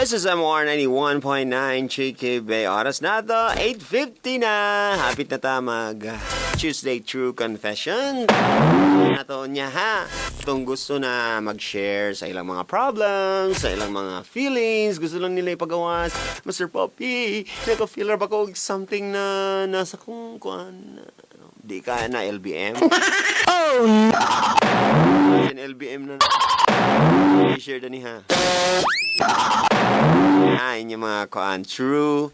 This is MR 91.9 Chiki Bay. Oras na to, 8:50 na. Hapit na ta mag Tuesday True Confession. Nato niya ha. Itong gusto na mag-share sa ilang mga problems, sa ilang mga feelings, gusto lang nila ipagawas. Mr. Poppy, naka-feel ba ko og something na nasa kung kuan, di ka na LBM? Oh no! LBM na. I-share na ni ha. Ah, inyong mga kuan, true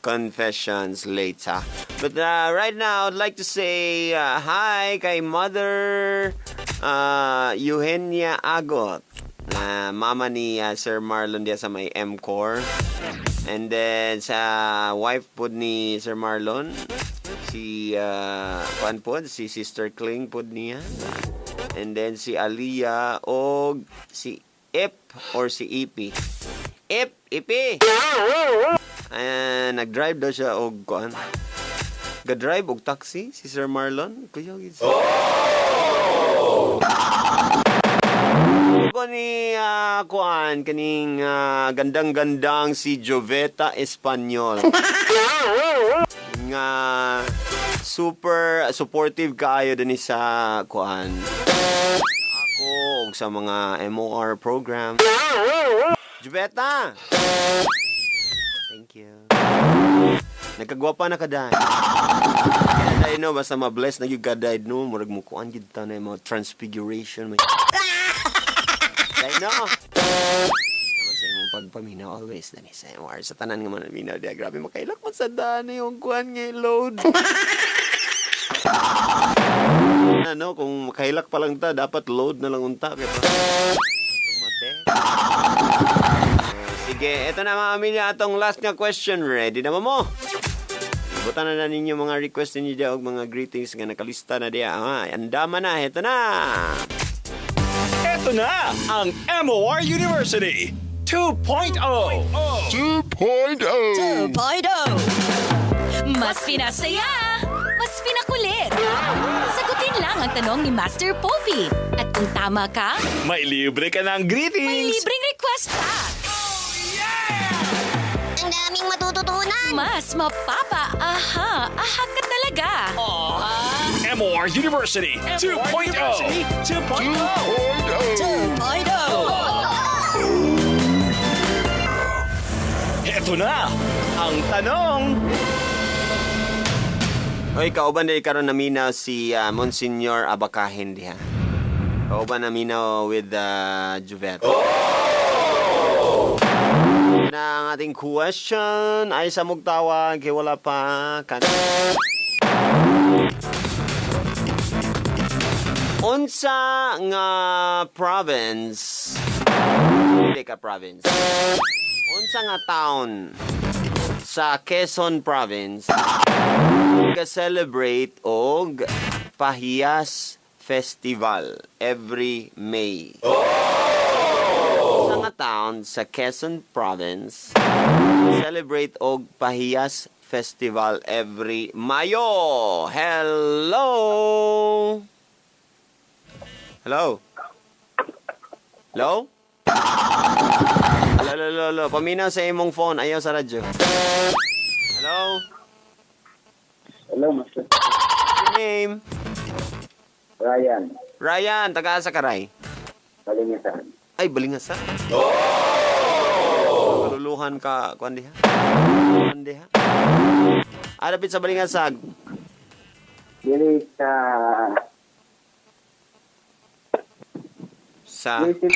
confessions later. But right now, I'd like to say hi kay Mother Eugenia Agot, na mama ni Sir Marlon diya sa may M-Core. And then sa wife pod ni Sir Marlon, si kuan pod, si Sister Kling pod niya. And then si Aliyah og si Ip or si Ipi. Ip, Ipi. Ayan, nag-drive daw siya og kuan. Ga-drive og taxi si Sir Marlon. Kuya, gid. Oh! Ko ni kuan kaning gandang-gandang si Joveta Espanyol nga super supportive kaayo dinhi sa kuan ako ug sa mga MOR program. Joveta! Thank you. Nagkagwapa na ka dai. Dai no, basta ma-bless na gyud ka dai no, murag mo kuan gyud ta na yung mga transfiguration. May dai no. Naman sa imong pagpaminaw always dani sa MOR sa tanan nga manaminaw diya. Grabe makailak man sa dani yung kuan nga load. Ano, kung makailak pa lang ta, dapat load na lang unta. Kaya pa, tumate. Sige, ito na mga amilya, atong last nga question. Ready na ba mo? Ibutan na na ninyo mga request ninyo diya og mga greetings nga nakalista na diya. Ah, andama na, ito na! Ito na ang MOR University 2.0. 2.0. 2.0. Mas pinasaya, mas pinakulit. Sagutin lang ang tanong ni Master Popey. At kung tama ka, May libre ka ng may greetings. Libreng request pa. Ang daming matututunan. Mas mapapa, aha, aha ka talaga. MOR University 2.0. 2.0. 2.0. Ito na ang tanong. Oy, kauban diri karon naminaw si Monsignor Abacahin diha. Kauban naminaw with Juvet. Oh! Na ang ating question ay sa mugtawag kay wala pa kan. Unsa nga province? Hindi ka province. Unsa nga town sa Quezon Province ga-celebrate og Pahiyas Festival every May? Unsa nga town sa Quezon Province celebrate og Pahiyas Festival every Mayo? Hello? Hello? Hello? Hello, hello, hello, hello. Paminaw sa imong phone. Ayaw sa radyo. Hello? Hello, Master. Your name? Ryan. Ryan, taga asa karay? Balingasan. Ay, balingasa. Oh! Kaluluhan ka, kuan diha? Kuan diha? Adapit sa Balingasag. Dili sa Sa Dili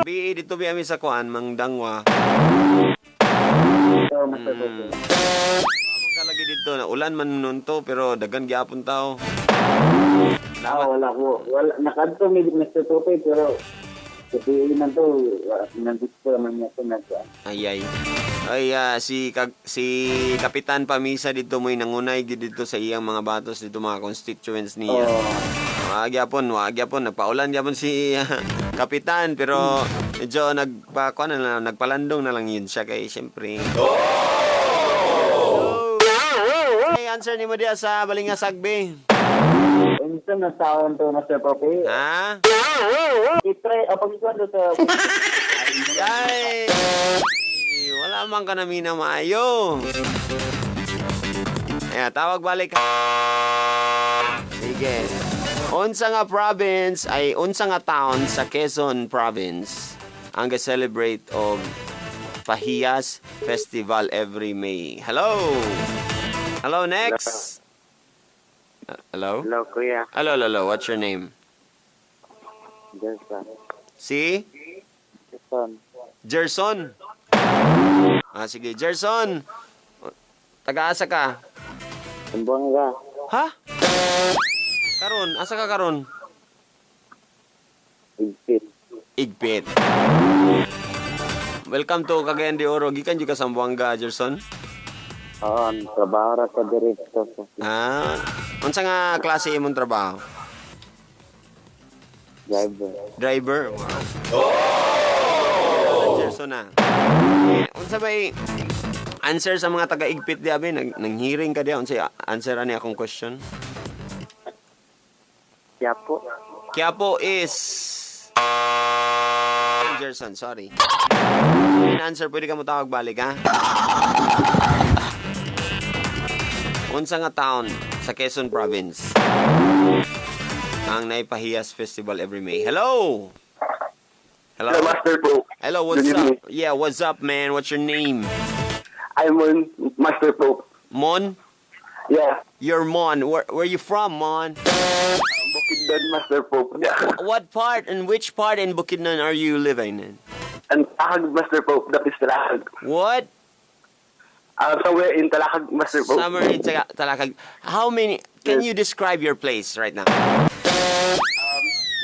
BE dito bi ami sa kuan, Mangdangwa. Ito, Master Popo. Amang kalagi dito na ulan man nun to pero dagan gyapon tao. Ah, wala ko. Wala, nakadto mi Mr. Popo pero kasi nanto, nandito naman niya ito nagkuan. Ay ay. Ay si Kapitan Pamisa dito mo'y nangunay gid dito sa iyang mga batos dito, mga constituents niya. Oh, Wa gyapon, wa gyapon, nagpaulan gyapon si Kapitan pero medyo nagpa kuan na lang, nagpalandong na lang yun siya kay syempre. Oh! Ay, answer nimo diya sa Balingasag be. Unsa na taon to, Master Popo? Ha? I-try, pag-ikuan do sa... Ay! Wala man ka namin na maayo. Ayan, tawag balik. Sige. Unsa nga province ay unsa nga town sa Quezon Province ang ga-celebrate og Pahiyas Festival every May. Hello. Hello, next. Hello? Hello, kuya. Hello, hello, hello. What's your name? Gerson. Si Gerson. Gerson. Ah, sige. Gerson. Taga-asa ka? Zamboanga. Ha? Karon, asa ka karon? Igpit. Igpit. Welcome to Cagayan de Oro. Gikan jud ka sa Zamboanga, Gerson? Oo, trabaho ra ko diri. Ah, unsa nga klase imong trabaho? Driver. Driver. Wow. Oh! Gerson na. Eh, unsa bay answer sa mga taga-Igpit di abi nang nanghiring ka diya unsa answer ani akong question? Quiapo. Quiapo is Gerson, sorry. Yung answer, pwede ka mo tawag balik, ha? Unsa nga town sa Quezon Province ang Naipahiyas Festival every May? Hello! Hello? Hello, Master Pope. Hello, what's Good up? evening. Yeah, what's up, man? What's your name? I'm Mon, Master Pope. Mon? Yeah. You're Mon. Where you from, Mon? Bukidnon, Master Pope. Yeah. What part and which part in Bukidnon are you living in? And Talakag, Master Pope. That is Talakag. What? Somewhere in Talakag, Master Pope. Somewhere in Talakag. How many? Can you describe your place right now?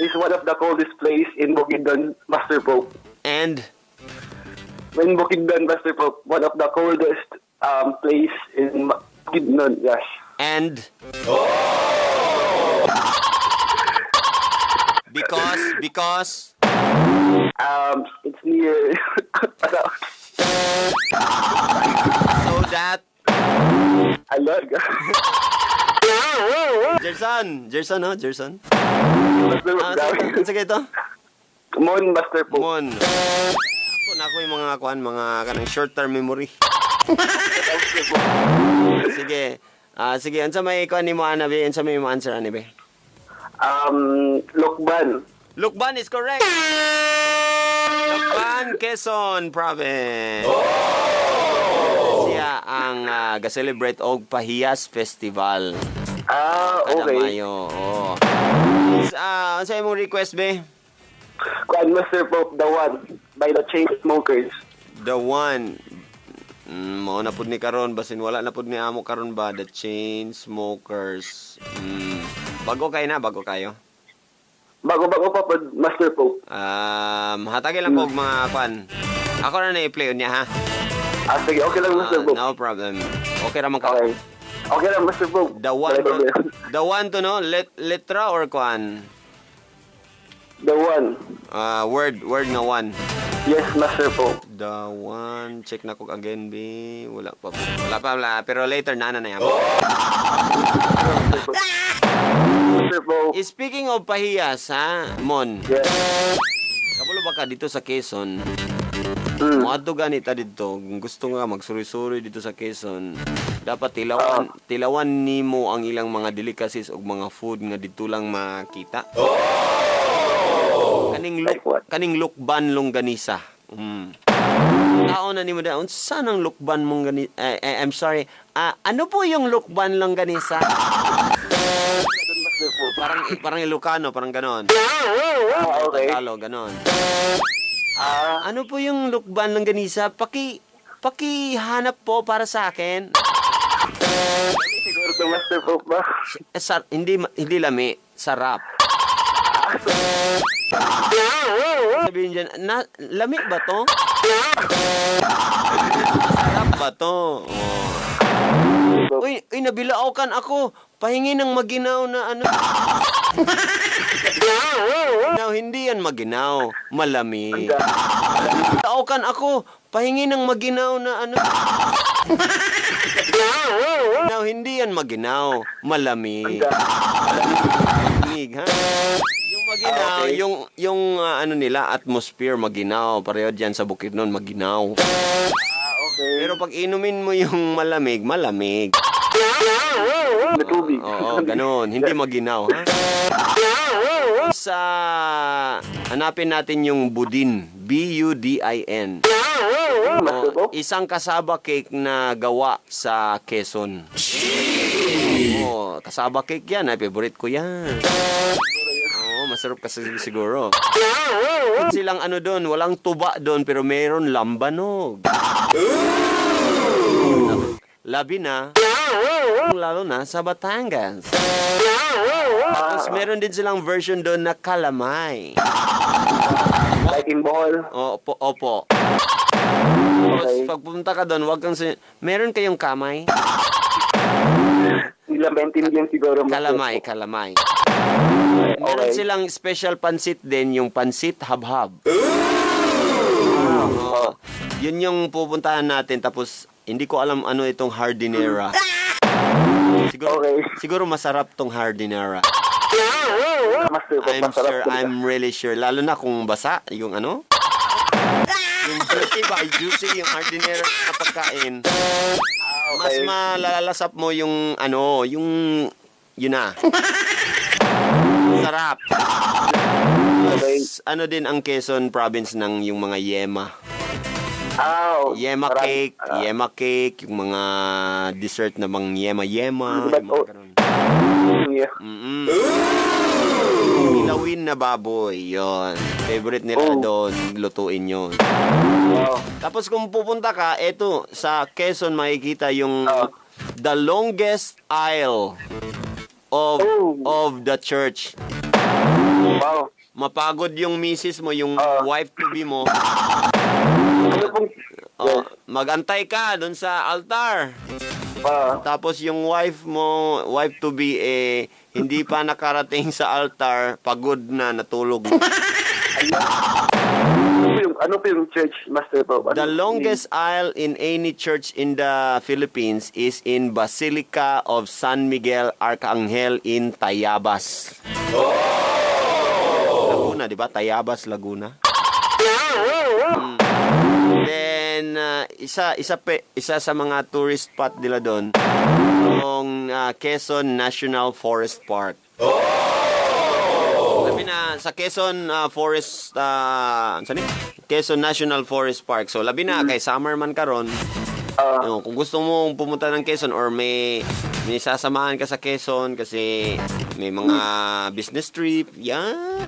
It's one of the coldest place in Bukidnon, Master Pope. And? In Bukidnon, Master Pope, one of the coldest place in Bukidnon, yes. And? Because? It's near... So that... Alag. Gerson! Gerson, no? Gerson? Master Pope, Ah, grabe. sige ito? Mon, Master Pope. Mon. Ako na ako yung mga kuan, mga kanang short-term memory. Sige. Ah, sige, unsa may kuan nimo ana be? Unsa may mo answer ani be? Lokban. Lukban is correct. Lukban, Quezon Province. Siya ang ga-celebrate og Pahiyas Festival. Ah, Kada okay. Mayo. Oh. Unsa imong request be? Kuan, Master Pope, The One, by the Chainsmokers. The One. Mao na pud ni karon basin wala na pud ni amo karon ba The Chainsmokers. Bago kayo na, bago kayo. Bago-bago pa pod, Master Pope. Hatagi lang po og mga kwan. Ako na na-play niya ha. Ah, sige, okay lang, Master Pope. No problem. Okay ra man ka. Okay. Okay lang, Master Pope. The One Wala to, problema. the One to no? Letra or kwan? The One. Word nga one. Yes, Master Pope. The One. Check na ko again, B. Wala pa. Wala pa, wala. Pero later, na na yan. Master Pope. Speaking of pahiyas, ha, Mon? Yes. Kabulo ba ka dito sa Quezon? Moadto ganita dito, kung gusto nga magsuroy-suroy dito sa Quezon, dapat tilawan nimo ang ilang mga delicacies ug mga food nga dito lang makita. Kaning Like what? kaning lukban longganisa. Tao na nimo da, unsa nang lukban mong gani? I'm sorry. Ano po yung lukban longganisa? Parang Ilocano, parang ganon. Ah, okay. Tagalog, ganon. Ano po yung lukban longganisa? Pakihanap po para sa akin. Siguro to Master Pope ba? Hindi lami, sarap. Sabihin dyan, lami ba to? Masarap ba to? Oh. Uy, nabilaukan ako. Pahingi ng maginaw na ano. Now, hindi yan maginaw. Malami. Naukan ako. Pahingi ng maginaw na ano. Now, hindi yan maginaw. Malami. Nig, ha? Yung Maginaw, Ah, okay. yung ano nila, atmosphere maginaw. Pareho diyan sa Bukidnon, maginaw. Ah, okay. Pero pag inumin mo yung malamig, malamig. Na tubig. Oo, ganun. Hindi maginaw, ha? Sa hanapin natin yung budin. Budin. Master Oh, Pope? isang cassava cake na gawa sa Quezon. Oh, cassava cake yan. Ay, favorite ko yan. Oo, masarap kasi siguro. Silang ano doon, walang tuba doon, pero meron lambanog. Labi na, lalo na sa Batangas. Tapos meron din silang version doon na kalamay. Like in Bohol. Opo, opo. Tapos pag pumunta ka doon, wag kang meron kayong kamay? Hindi lang maintindihan siguro, Master Kalamay, Pope. kalamay. Meron silang special pansit din, yung pansit habhab. Oo. Yun yung pupuntahan natin, tapos hindi ko alam ano itong hardinera. Siguro, siguro masarap tong hardinera. Master Pope, I'm masarap sure, talaga. I'm really sure. Lalo na kung basa, yung ano? Yung juicy ba? Juicy yung hardinera na pagkain. Mas malalasap mo yung ano, yung yun na. Sarap. Mas, ano din ang Quezon province ng yung mga yema. Ah, oh, Yema cake, yema cake, yung mga dessert na mga yema-yema, But, yung mga oh, ganun. Yeah. Kilawin na baboy, yon. Favorite nila doon, lutuin yon. Wow. Tapos kung pupunta ka, eto, sa Quezon makikita yung the longest aisle of the church. Wow. Mapagod yung misis mo, yung wife to be mo. Ano pong Oh, magantay ka doon sa altar. Tapos yung wife mo, wife to be, eh, hindi pa nakarating sa altar, pagod na, natulog. Ano po yung church, Master Pope? Ano The longest aisle in any church in the Philippines is in Basilica of San Miguel Arcangel in Tayabas. Laguna, di ba? Tayabas, Laguna. Then isa isa pe, isa sa mga tourist spot nila doon, yung Quezon National Forest Park. Sabi na sa Quezon Forest, saan ni? Quezon National Forest Park. So labi na kay summer man karon. No, kung gusto mong pumunta ng Quezon or may sasamahan ka sa Quezon kasi may mga business trip, yan.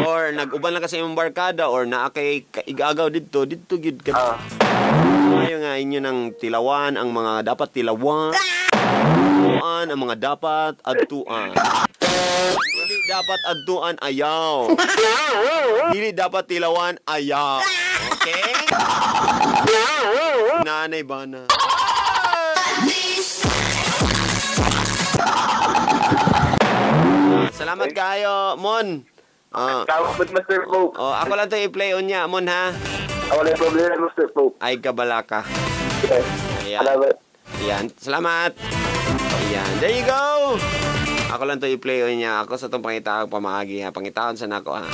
Or nag-uban lang ka sa imong barkada or naa kay kaigagaw didto, didto gyud ka. Ayo nga inyo ng tilawan ang mga dapat tilawan. Adtuan ang mga dapat adtuan. Dili dapat adtuan, ayaw. Dili dapat tilawan, ayaw. Okay? Nanay bana. Ah, salamat kayo, Mon. Ah, Salamat, Master Pope. Oh, ako lang to i-play on niya, Mon, ha. Wala problema, Master Pope. Ay, kabala ka. Okay. Ayan. Salamat. Ayan. Salamat. Ayan. There you go. Ako lang to i-play on niya. Ako sa itong pangitaon pamaagi ha. Pangitaon sa nako ha.